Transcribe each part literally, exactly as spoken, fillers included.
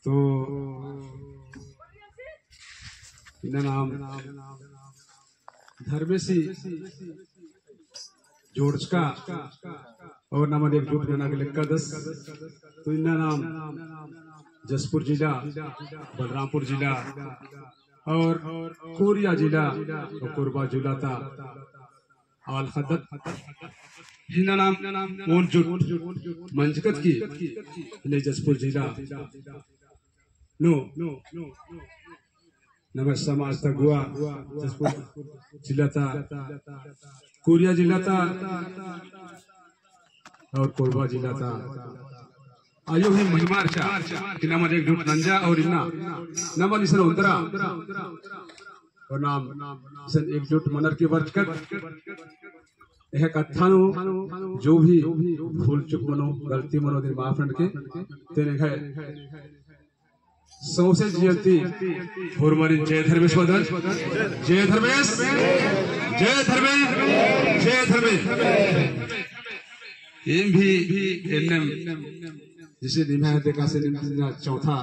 तो इन्ना नाम धर्मेसी जोड़चका और नमन एकजुट नना गे लेक्कादस। तो इन्ना नाम जशपुर जिला, बलरामपुर जिला और कोरिया जिला और कोरबा जिला ता आल ख़द्दत। इन्ना नाम ओन जुट मंजकत की इन्ने जशपुर जिला नू नम्है समाज ता अगुवा जशपुर जिला ता, कोरिया जिला ता और कोरबा जिला ता। अयो ही महिमा रहचा कि नमन एकजुट नंजा और इन्ना नमन इसन ओन्दरा और नाम इसन एकजुट मनर की बरचकत। एह कत्था नू जो भी भूल चूक मनो, गलती मनो, दिम माफ ननके। तेन एंग्है सौंसे जिया ती होरमारिन जय धर्मेस बअदन। जय धर्मेस, जय धर्मेस, जय धर्मेस। एम भी एन्नेम जैसे निम्है हते कासे निम्है चौथा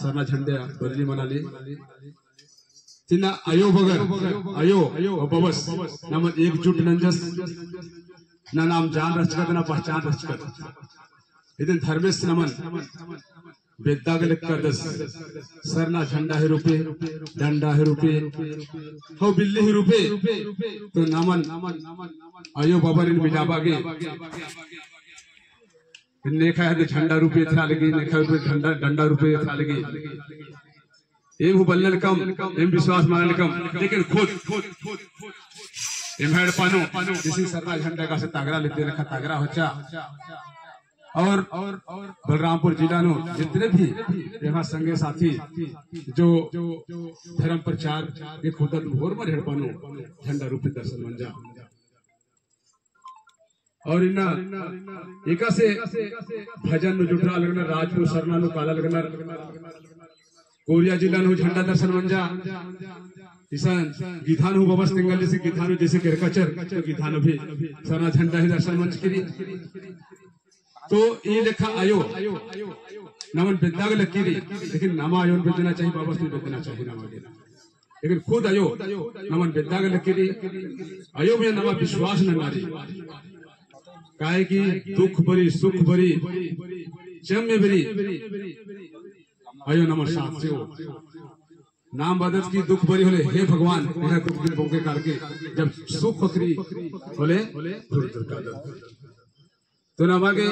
सरना झंडा बरली मनाली। तिन्ना अयो बगर, अयो और बबस नमन एकजुट नंजस, ना नाम जान रहचकत, ना पहचान रहचकत। इदिन धर्मेस नमन बेद्दा गे लेक्कादस, सरना झंडा ही रूपे, डंडा ही रूपे, हौ बिल्ली ही रूपे, तो नमन अयो बबरिन मिलाबआ गे। नेखा हते झंडा रूपे एथरा लगी, नेखा रूपे झंडा, डंडा रूपे एथरा लगी। एम हूँ बल्लनकम, एम विश्वास मनालकम, लेकिन खुद एम्है एड़पा नू जैसे सरना झंडा एकासे तगड़ा लेते लेखा तगड़ा होचा। और बलरामपुर जिला नू जितने भी एम्है संगे साथी जो धर्म प्रचार गे खुदत होरमर एड़पा नू झंडा रूपे दर्शन मंजा। और इन्ना एकासे भजन नू जुटरआ लगनर, राजपुर सरना नू काला लगनर, कोरिया जिला नू झंडा दर्शन मंजा। इसन गिधा नू बबस तिंगल जैसे गिधा नू जैसे केरकाचर, तो गिधा नू भी सरना झंडा ही दर्शन मंजकी रई। तो ई लेखा अयो नमन बेद्दा गे लगी रई, लेकिन नमा अयोन बेद्दना चाही, बबस नी बेद्दना चाही नमा गे। लेकिन खुद अयो नमन बेद्दा गे लगी रई, अयो भी नमा विश्वास नना रई। काहे कि दुख बरी, सुख बरी, चम्मे बरी, अयो नमन साथ से हो। नाम बअदत कि दुख बरी होले, हे भगवान, एंग्है दुख दिम बोंगे करके, जब सुख ख़क्खरी होले, दूर दूर कादत। तो नमा गे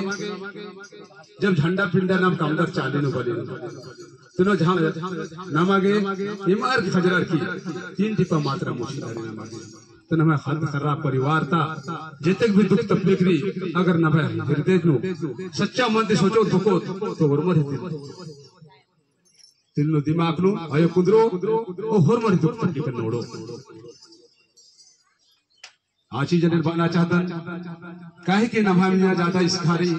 जब झंडा पिंडा नाम कमदर चाली नू बली, तो न झा-, नमा गे इमार की खजरार की तीन टिपा मात्रा मुसी दारी नमा गे। तो नमा ख़द्द ख़र्रा परिवार ता जेतेक भी दुख तकलीफ रई, अगर नमा हृदय नू सच्चा मन ती सोचो दुखो, तो होरमर ही दिल नू दिमाग नू अयो कुन्दरो, ओ होरमर ही दुख तकलीफ नोड़ो। आ चीजन एन बअना चाहतन, काहे कि नम्है मइय्याँ ज्यादा इसखा रई,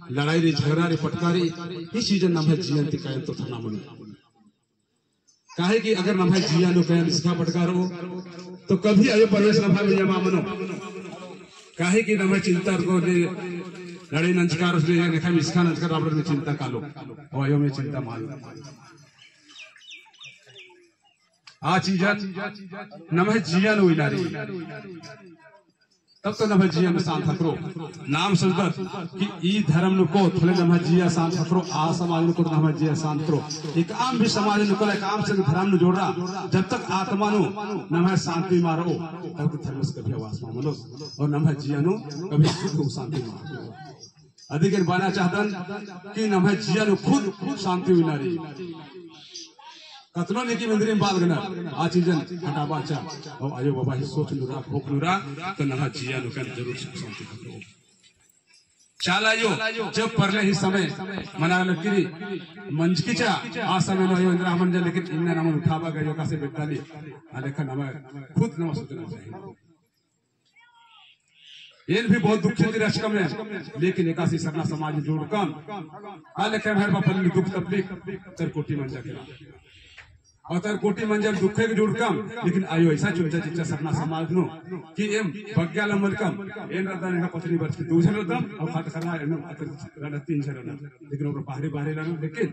लड़ाई रई, झगड़ा रई, पटका रई, ई चीजन नम्है जियन ती कयन तो थना मनो। काहे कि अगर नम्है जिया नू कयन इसखा पटका रओ, तो कभी अयो परवेस नम्है मइय्याँ मा मनो। काहे कि नम्है चिंता रओ ले, लड़ाई नंजका रओ ले, नेखा इसखा नंजका रओ, अबड़न चिंता कालो, अयो में चिंता मालो। आ चीजन नम्है जिया नू इनारी। तब तो नम्है जिया नू शांत ख़क्खरो। नाम सोचदत कि ई धर्म नू कोत होले नम्है जिया शांत ख़क्खरो, आ समाज नू कोत नम्है जिया शांत ख़क्खरो। एकअम भी समाज नू कोत, एकअम से धर्म नू जोड़रा, जब तक आत्मा नू नम्है शांति मा रओ, तब तक धर्मेस कभी आवास मा मनो। और नम्है जिया नू कभी सुख और शांति मा रओ। अदिगे एन बअना चाहतन कि नम्है जिया नू खुद शांति उइना रई। कतनो नेकी मेंदरी बाल गना, आ चीजन हटाबआ चा। और अयो बाबा ही सोच नू रआ, खोख नू रआ, तो नम्है जिया नू कयन जरूर सुख शांति ख़क्खरो। चाला अयो, जब परले ही समय मना लगी रई, मंजकी चा, आ समय नू अयो एन्दरा मंजा, लेकिन इन्ना नमन उठाबआ गे अयो कासे बेद्दाली, आ लेखा नमा खुद नमा सोचना चाहिए। एन भी बहुत दुख ती रहचकम, लेकिन एकासे सरना समाज जुड़कम। आ लेखे मेहर बापन दुख तकलीफ तर कोटी मंजा केरा। और तर कोटी मंजा दुखे के जुड़कम, लेकिन अयो ऐसा चुंचा चिच्चा सरना समाज नू कि एम बग्या लमलकम, एन रदन एंग्है पत्नी बरचकी दू झन रदम, और ख़द्द ख़र्रा एन रदन तीन झन रदम, लेकिन ओकर बाहरी बाहरी रदम, लेकिन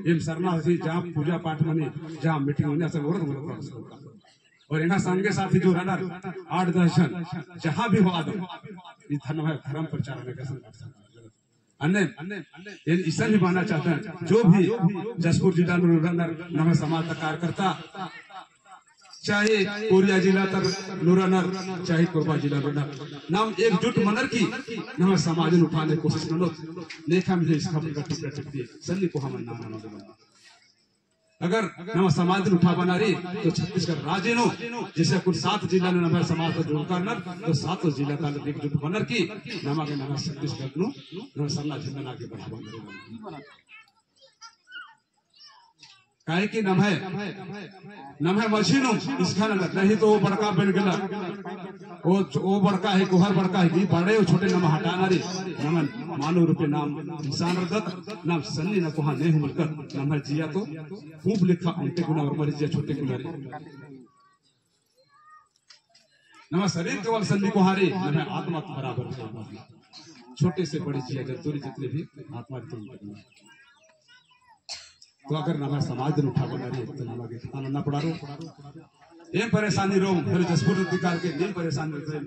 एम सरना होसी, जहाँ पूजा पाठ मनी, जहाँ meeting मनी, असन ओरत मनी। और एंगा संगे साथी जो रअनर, आठ दस जन, जहाँ भी होअदम, ई धर्म धर्म प्रचार में कैसन कर सकते हैं। अन्ने, एन इसन भी बअना चाहतन, जो भी जशपुर जिला नू रअनर, नम्है समाज ता कार्यकर्ता, चाहे कोरिया जिला ता नू रअनर, चाहे कोरबा जिला नू रअनर, नाम एकजुट मनर की नम्है समाजन उठाने कोशिश ननोत। नेखा में इसका भी कटी कटी सन्नी को हम नाम ना दे। अगर नम्है समाजन उठाबअना रई, तो छत्तीसगढ़ राज्य नू, जैसे कुल सात जिला नू नम्है समाज ता जोड़का रअनर, तो सात जिला ता एकजुट बनर की नमा गे नम्है छत्तीसगढ़ नू, नम्है सरना झंडा ना आगे बढ़ाबअना रई। काहे कि नम्है, नम्है मझी नू इसका नलर, नहीं तो वो बड़का बन गेलर, वो, वो बड़का है, कोहर बड़का है, कि बड़े और छोटे नमा हटाना रई, नमन मानव रूपे नाम इंसान रअदत, नाम सन्नी ना कोहा नेहूँ मलकत, नम्है जिया तो खूब लेखा ओन्टे गुना और मरी जिया छोटे गुना रई। नम्है शरीर केवल सन्नी कोहा रई, नम्है आत्मा तो बराबर रई। छोटे से बड़े जिया जंतु रई जितने भी आत्मा रई तो। तो अगर नम्है समाजन उठाबअना रई, तो नमा गे ख़द्द नन्ना पड़ारो। एम परेशानी रओ, फिर जशपुर अधिकार के एम परेशानी रओ,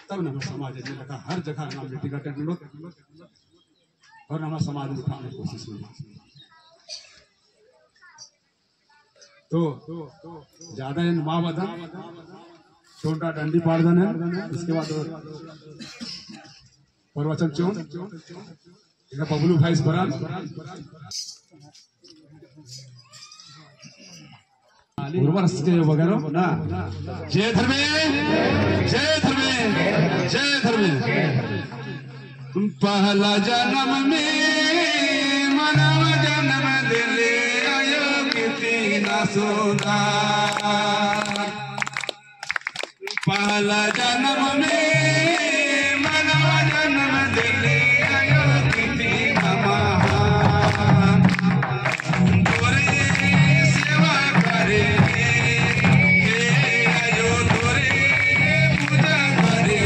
तब नम्है समाज एन्ने लेखा हर जगह नाम meeting attend ननोत। और नम्है समाजन उठाने कोशिश ननोत। तो ज्यादा एन मा बअदन, छोटा डंडी पाड़दन, इसके बाद प्रवचन चिओन, इधर बबलू भाई से बरन। उर्वर से वगैरह ना। जय धर्मे, जय धर्मे, जय धर्मे। पहला जनम में मानव जनम दिले आयो कितना सुंदर। पहला जनम में मानव जनम दिले आयो कितना महान। तोरे सेवा करे, हे आयो तोरे पूजा करे।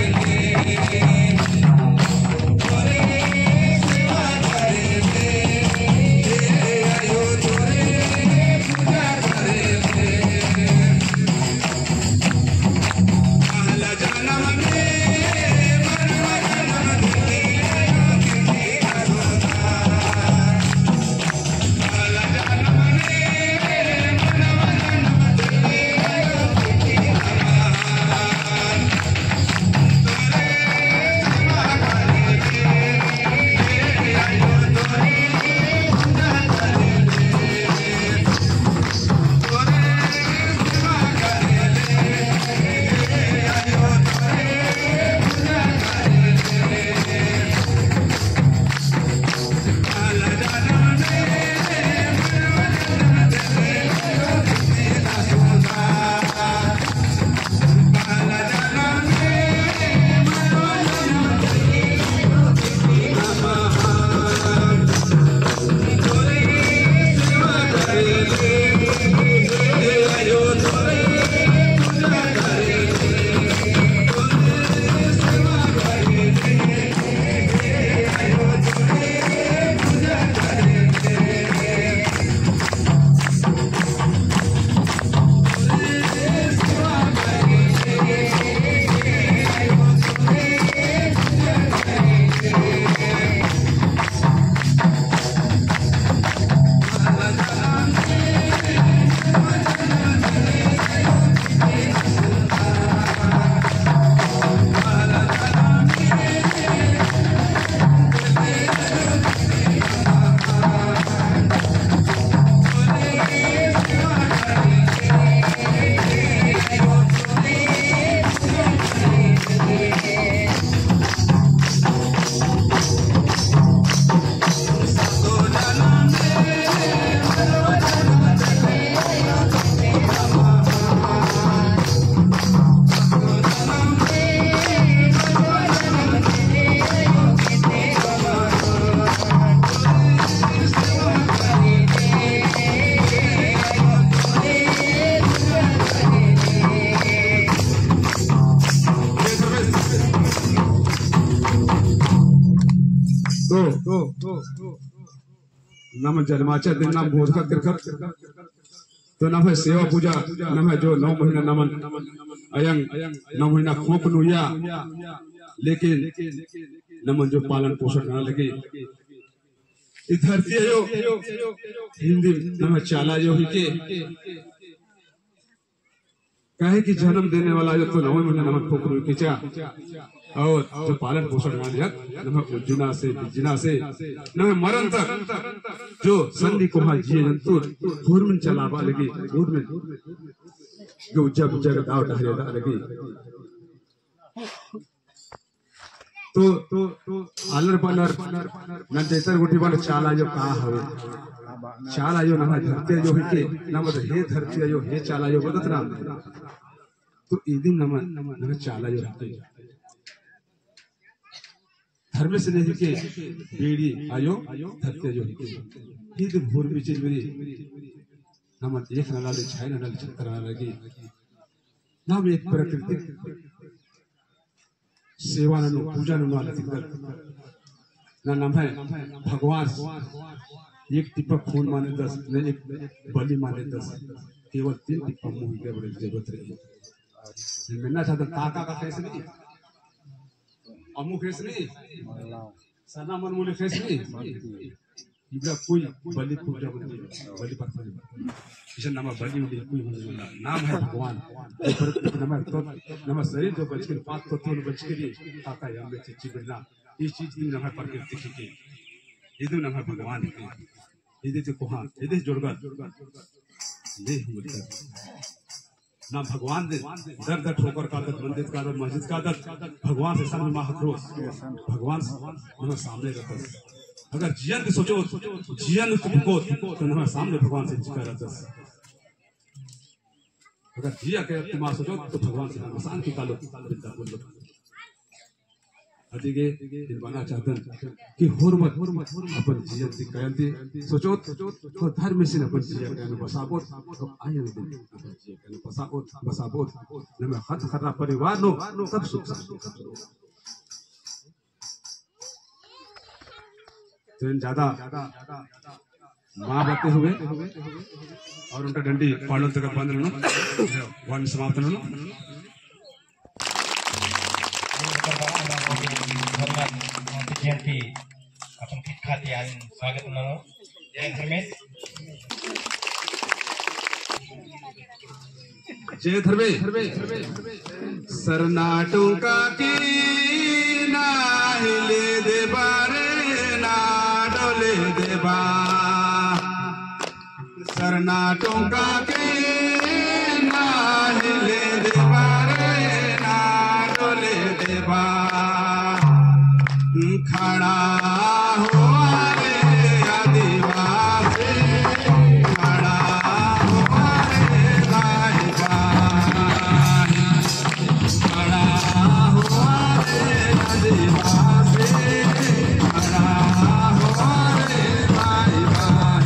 नमन जलमाचा दिन नाम गोदका किरखत। तो नम्है सेवा पूजा, नम्है जो नौ महीना नमन अयंग नौ महीना खोंप नुया, लेकिन नमन जो पालन पोषण नना लगी। ई धरती अयो, हिंदी नम्है चाला अयो हिके। काहे कि जन्म देने वाला अयो तो नौ महीना नमन खोंप नुई किचा। और जो पालन पोषण नना लगी, नम्है उज्जना से, बिज्जना से, नम्है मरण तक जो सन्नी कोहा जिया जंतु, होरमन चलाबआ लगी, होरमन जो उज्जा बुज्जा के दाव डहरे दआ लगी। तो, तो, आलर पालर, नन्तेतर गुट्ठी बअनर चाला अयो का हवे। चाला अयो नम्है धरती अयो हिके, नम्है हे धरती अयो, हे चाला अयो बअदत ना। तो इदिन नमन, नम्है चाला अयो हिके। धर्मेस ने हिके, बीड़ी अयो, धरती अयो हिके। इदिन होरमी चीज बरी, नमन एक नना ले, छाय नना ले, छत्तर नना लगी। नाम एक प्राकृतिक सेवा ननू, पूजा ननू आले तिकदत। ना नम्है भगवान एक टिप्पा खून माने दस, ना एक बलि माने दस, केवल तीन टिप्पा मुँह के बड़े जरूरत रही। मेन्ना चाहता ताका का खेस नहीं, अम्मू खेस नहीं, सरना मन मुने खेस नहीं। इबड़ा कोई बलि पूजा मंदिर, बलि पत्थर। इसन नमा बलि उलि कोई मंदिर ना। नाम है भगवान। ऊपर नम्है तो, नम्है शरीर जो बचकर, पाँच तत्व बचकर, ताका यम में चिच्ची बिरना। ई चीज दिन नम्है प्रकृति की। इदु नम्है भगवान की। इदे ते कोहा, इदे जोड़गा। ले हम बोलकर। ना भगवान दे दर दर ठोकर कादत, मंदिर कादत, मस्जिद कादत, भगवान से संग मा हकरोस, भगवान से नम्है सामने रहतस। अगर जियन के सोचोत, जियन के भुकोत, तो नम्है सामने भगवान से चिका रहतस। अगर जिया के दिमाग सोचोत, तो भगवान से नम्है शांति कालो, बिल्कुल। अदिगे इद बअना चाहतन कि होरमर अपन जिया ती कयन ती सोचोत, तो धर्मेसिन अपन जिया कयन बसाबोत, तो आयन दिन अपन जिया कयन बसाबोत, बसाबोत, नम्है ख़द्द ख़र्रा परिवार नू सब सुख शांति। तो इन ज्यादा मा बअते हुए और ओन्टा डंडी पाड़ोन तक बंद ननोन, वाणी समाप्त ननोन। जयंती अपन कित खाती आज स्वागत ननोन। जय धर्मेस। जय धर्मे। सरना टोंका के नाही ले देबा रे, ना डोले देबा। सरना टोंका के नाही ले देबा रे, ना डोले देबा। खड़ा होआ रे आदिवासी, खड़ा होआ रे भाई बहन, खड़ा होआ रे आदिवासी, खड़ा होआ रे भाई बहन।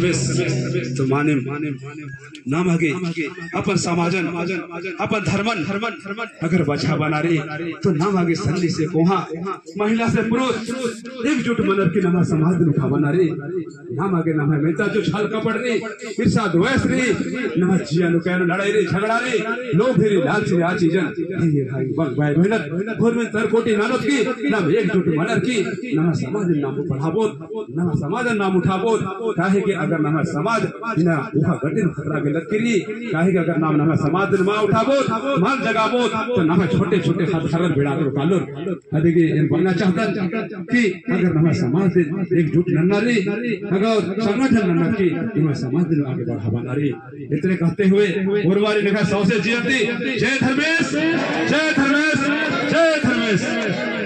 तो मानिम, नाम आगे अपन समाजन, अपन धर्मन अगर बछाबअना रई, तो नाम आगे सन्नी से कोहाँ, महिला से पुरुष, एकजुट मनर की नम्है समाजन उठाबअना रई। नाम आगे नम्है मेंता जो छल कपट रई, ईर्षा द्वेष रई, नम्है जिया नू कायनो लड़ाई रई, झगड़ा रई, लोभी रई, लालची रई, आ चीजन, भाई, भाई, बंग, भाई, बहिनर, भोर में तर कोटी नानोत की, नाम एकजुट मनर की, नम्है समाजन नाम बढ़ाबोत, नम्है समाजन नाम उठाबोत, काहे कि अगर नम्है समाज इन्ना उखा गड्डी नू खतरा गे लक्की रई, काहे कि अगर नाम नम्है समाजन मा उठाबोत, मा जगाबोत, तो नम्है छोटे-छोटे ख़द्द ख़र्रर बेड़ा करो कालोर। अदिगे एन बअना चाहतन कि अगर नम्है समाजन एकजुट नन्ना रई, अगर संगठन नन्ना की, नम्है समाजन आगे बढ़ाबअना रई। इतने कहते हुए, उर्वारी नम्है सौंसे जिया ती, जय धर्मेस, जय धर्मेस, जय धर्मेस।